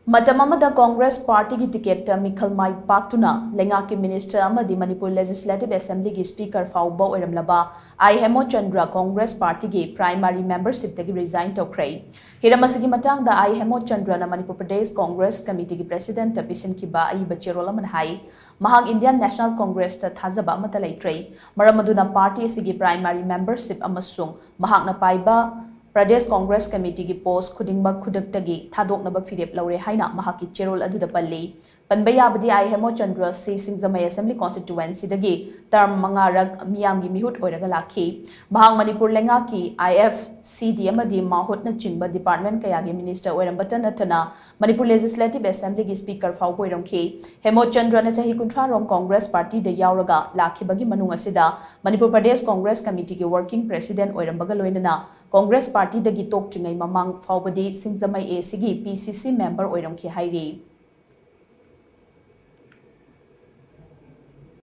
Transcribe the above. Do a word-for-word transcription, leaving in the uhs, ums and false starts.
ꯃꯇꯝ ꯑꯃꯗ ꯀꯣꯡꯒ꯭ꯔꯦꯁ ꯄꯥꯔꯇꯤꯒꯤ ꯇꯤꯀꯦꯠꯇ ꯃꯤꯈꯜ ꯃꯥꯏ ꯄꯥꯛꯇꯨꯅ ꯂꯩꯉꯥꯛꯀꯤ ꯃꯤꯅꯤꯁꯇꯔ ꯑꯃꯗꯤ ꯃꯅꯤꯄꯨꯔ ꯂꯦꯖꯤꯁꯂꯦꯇꯤꯚ ꯑꯦꯁꯦꯝꯕ꯭ꯂꯤꯒꯤ ꯁ꯭ꯄꯤꯀꯔ ꯐꯥꯎꯕ ꯑꯣꯏꯔꯝꯂꯕ ꯑꯥꯏ ꯍꯦꯃꯣꯆꯟꯗ꯭ꯔ ꯀꯣꯡꯒ꯭ꯔꯦꯁ ꯄꯥꯔꯇꯤꯒꯤ ꯄ꯭ꯔꯥꯏꯃꯥꯔꯤ ꯃꯦꯝꯕꯔꯁꯤꯞꯇꯒꯤ ꯔꯤꯖꯥꯏꯟ ꯇꯧꯈ꯭ꯔꯦ꯫ ꯍꯤꯔꯝ ꯑꯁꯤꯒꯤ ꯃꯇꯥꯡꯗ ꯑꯥꯏ ꯍꯦꯃꯣꯆꯟꯗ꯭ꯔꯅ ꯃꯅꯤꯄꯨꯔ ꯄ꯭ꯔꯗꯦꯁ ꯀꯣꯡꯒ꯭ꯔꯦꯁ ꯀꯃꯤꯇꯤꯒꯤ ꯄ꯭ꯔꯦꯁꯤꯗꯦꯟꯠꯇ ꯄꯤꯁꯤꯟꯈꯤꯕ ꯑꯏꯕ ꯆꯦꯔꯣꯜ ꯑꯃꯅ ꯍꯥꯏ, ꯃꯍꯥꯛ ꯏꯟꯗꯤꯌꯥꯟ ꯅꯦꯁꯅꯦꯜ ꯀꯣꯡꯒ꯭ꯔꯦꯁꯇ ꯊꯥꯖꯕ ꯑꯃꯠꯇ ꯂꯩꯇ꯭ꯔꯦ꯫ ꯃꯔꯝ ꯑꯗꯨꯅ ꯄꯥꯔꯇꯤ ꯑꯁꯤꯒꯤ ꯄ꯭ꯔꯥꯏꯃꯥꯔꯤ ꯃꯦꯝꯕꯔꯁꯤꯞ ꯑꯃꯁꯨꯡ ꯃꯍꯥꯛꯅ ꯄꯥꯏꯕ ꯄ꯭ꯔꯗꯦꯁ ꯀꯣꯡꯒ꯭ꯔꯦꯁ ꯀꯃꯤꯇꯤꯒꯤ ꯄꯣꯁ꯭ꯠ ꯈꯨꯗꯤꯡꯃꯛ ꯈꯨꯗꯛꯇꯒꯤ ꯊꯥꯗꯣꯛꯅꯕ ꯐꯤꯔꯦꯞ ꯂꯧꯔꯦ ꯍꯥꯏꯅ ꯃꯍꯥꯛꯀꯤ ꯆꯦꯔꯣꯜ ꯑꯗꯨꯗ ꯄꯜꯂꯤ꯫ ꯄꯟꯕ ꯌꯥꯕꯗꯤ, ꯑꯥꯏ ꯍꯦꯃꯣꯆꯟꯗ꯭ꯔ ꯑꯁꯤ ꯁꯤꯡꯖꯃꯩ ꯑꯦꯁꯦꯝꯕ꯭ꯂꯤ ꯀꯣꯟꯁꯇꯤꯇ꯭ꯋꯨꯑꯦꯟꯁꯤꯗꯒꯤ ꯇꯔꯝ ꯃꯉꯥꯔꯛ ꯃꯤꯌꯥꯝꯒꯤ ꯃꯤꯍꯨꯠ ꯑꯣꯏꯔꯒ ꯂꯥꯛꯈꯤ꯫ ꯃꯍꯥꯛ ꯃꯅꯤꯄꯨꯔ ꯂꯩꯉꯥꯛꯀꯤ ꯑꯥꯏ ꯑꯦꯐ ꯁꯤ ꯗꯤ ꯑꯃꯗꯤ ꯃꯥꯍꯨꯠꯅꯆꯤꯡꯕ ꯗꯤꯄꯥꯔꯠꯃꯦꯟꯠ ꯀꯌꯥꯒꯤ ꯃꯤꯅꯤꯁꯇꯔ ꯑꯣꯏꯔꯝꯕꯇ ꯅꯠꯇꯅ ꯃꯅꯤꯄꯨꯔ ꯂꯦꯖꯤꯁꯂꯦꯇꯤꯚ ꯑꯦꯁꯦꯝꯕ꯭ꯂꯤꯒꯤ ꯁ꯭ꯄꯤꯀꯔ ꯐꯥꯎꯕ ꯑꯣꯏꯔꯝꯈꯤ꯫ ꯍꯦꯃꯣꯆꯟꯗ꯭ꯔꯅ ꯆꯍꯤ ꯀꯨꯟꯊ꯭ꯔꯥ ꯔꯣꯝ ꯀꯣꯡꯒ꯭ꯔꯦꯁ ꯄꯥꯔꯇꯤꯗ ꯌꯥꯎꯔꯒ ꯂꯥꯛꯈꯤꯕꯒꯤ ꯃꯅꯨꯡ ꯑꯁꯤꯗ ꯃꯅꯤꯄꯨꯔ ꯄ꯭ꯔꯗꯦꯁ ꯀꯣꯡꯒ꯭ꯔꯦꯁ ꯀꯃꯤꯇꯤꯒꯤ ꯋꯥꯔꯀꯤꯡ ꯄ꯭ꯔꯦꯁꯤꯗꯦꯟꯠ ꯑꯣꯏꯔꯝꯕꯒ ꯂꯣꯏꯅꯅ ꯀꯣꯡꯒ꯭ꯔꯦꯁ ꯄꯥꯔꯇꯤꯗꯒꯤ ꯇꯣꯛꯇ꯭ꯔꯤꯉꯩ ꯃꯃꯥꯡ ꯐꯥꯎꯕꯗꯤ ꯁꯤꯡꯖꯃꯩ ꯑꯦ ꯁꯤꯒꯤ ꯄꯤ ꯁꯤ ꯁꯤ ꯃꯦꯝꯕꯔ ꯑꯣꯏꯔꯝꯈꯤ ꯍꯥꯏꯔꯤ꯫